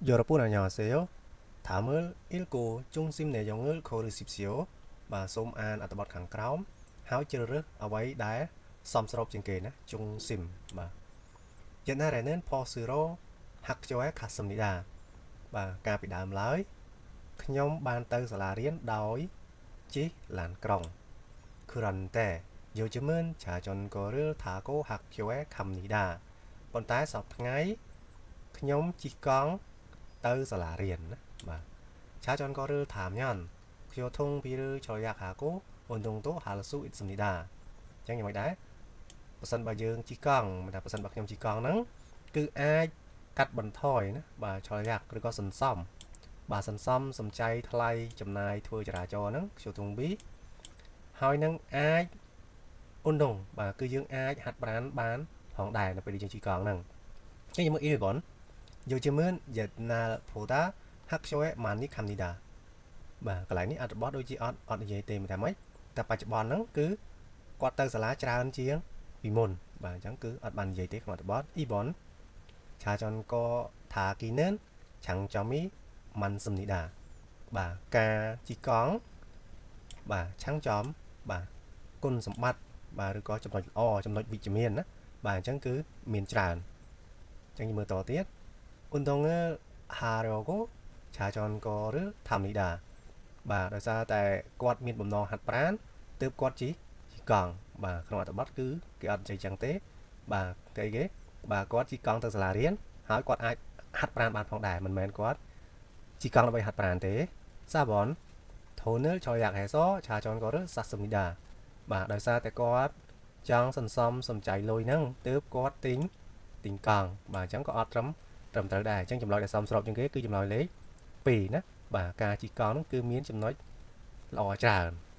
여러분 안녕하세요. 다음을 읽고 중심 내용을 고르십시오. បាទសូមអានអត្ថបទខាងក្រោមហើយជ្រើសរើសអ្វីដែលសមស្របជាងគេណា 중심 បាទ 옛날에는 버스로 학교에 갔습니다. បាទកាលពីដើមឡើយខ្ញុំបានទៅសាលារៀនដោយជិះឡានក្រុង 그런데 요즘은 자전거를 타고 학교에 갑니다. ប៉ុន្តែសប្តាហ៍ថ្ងៃខ្ញុំជិះកង់ទៅសាលារៀនណាបាទ 자전거를 타면 교통비를 절약하고 운동도 할 수 있습니다. អញ្ចឹងយ៉ាងម៉េចដែរបើសិនបើយើងជិះកង់មិនថាបើសិនបើខ្ញុំជិះកង់ហ្នឹងគឺអាចកាត់បន្ថយណាបាទ 절약 ឬក៏សន្សំបាទសន្សំសំចៃថ្លៃចំណាយធ្វើចរាចរណ៍ហ្នឹង 교통비 ហើយនឹងអាច 운동 បាទគឺយើងអាចហាត់ប្រាណបានផងដែរនៅពេលដែលយើងជិះកង់ហ្នឹងអញ្ចឹងយើងមើល 1번 요즘은 옛날보다 학교에 많이 갑니다. បាទកន្លែងនេះអត្ថបទដូចជាអត់អត់និយាយទេមិនថាម៉េចតែបច្ចុប្បន្នហ្នឹងគឺគាត់ទៅសាលាច្រើនជាងពីមុនបាទអញ្ចឹងគឺអត់បាននិយាយទេក្នុងអត្ថបទ 2번 자전거 타기는 장점이 많습니다. បាទការជិះកង់បាទ 장점 បាទគុណសម្បត្តិបាទឬក៏ចំណុចល្អចំណុចវិជ្ជមានណាបាទអញ្ចឹងគឺមានច្រើនអញ្ចឹងយើងមើលតទៀត 운동을 하려고 자전거를 탑니다. បាទដោយសារតែគាត់មានបំណងហាត់ប្រាណទើបគាត់ជិះជិះកង់បាទក្នុងអត្ថបទគឺគេអត់និយាយចឹងទេបាទគេអីគេបាទគាត់ជិះកង់ទៅសាលារៀនហើយគាត់អាចហាត់ប្រាណបានផងដែរមិនមែនគាត់ជិះកង់ដើម្បីហាត់ប្រាណទេ 4번 돈을 절약해서 자전거를 샀습니다. បាទដោយសារតែគាត់ចង់សន្សំសំចៃលុយហ្នឹងទើបគាត់ទិញទិញកង់បាទអញ្ចឹងក៏អត់ត្រឹមត្រឹមត្រូវដែរអញ្ចឹងចម្លើយដែលសមស្របជាងគេគឺចម្លើយលេខ2ណាបាទការជិះកង់ហ្នឹងគឺមានចំណុចល្អច្រើន។